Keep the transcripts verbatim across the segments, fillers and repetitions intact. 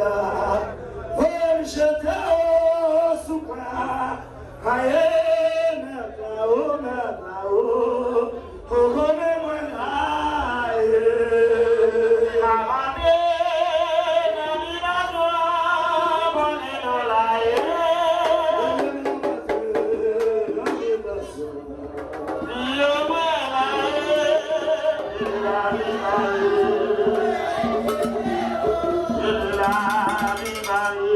Voye m jete w sou pwen an. Aye, mèt la, o, mèt la, o. Poko men mwen la, ye. Abandone nan bitasyon, abandone nan la, ye. Yo mwen la, ye. Viv lavi, lavi. Viv lavi, lavi.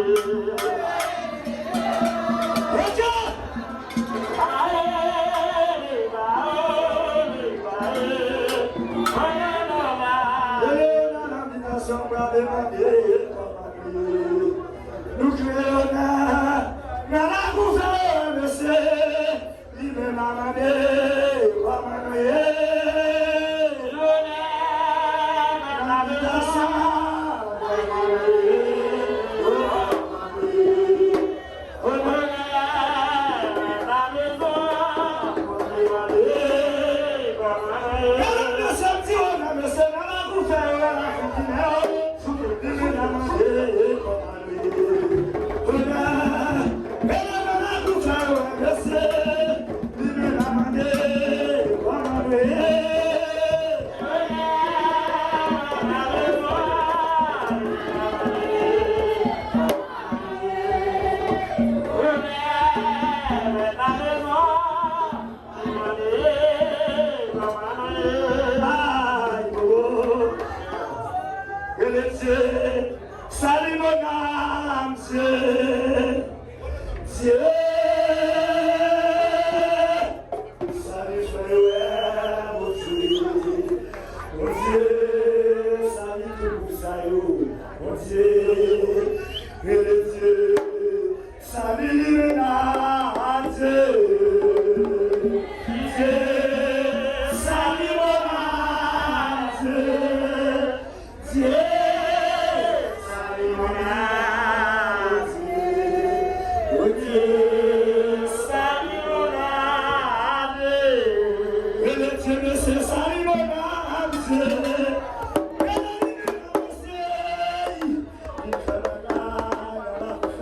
Nou kreye onè nan lakou fè yo mesye. Li menm a mande, kòman nou ye? Nan abitasyon. Ay, oh. Rele Dye, sali mon âme, Dye, Dye, sali frè yo, Bondye, Bondye, sali tout moun sa yo, Bondye, rele Dye. Sali limena, Dye, Dye, sali mona, Dye, Dye, sali mona, Dye, o Dye, sali mona, Dye. Rele Dye, mesye, sali mona, Dye. Rele limena, mesye. Li fè bagay,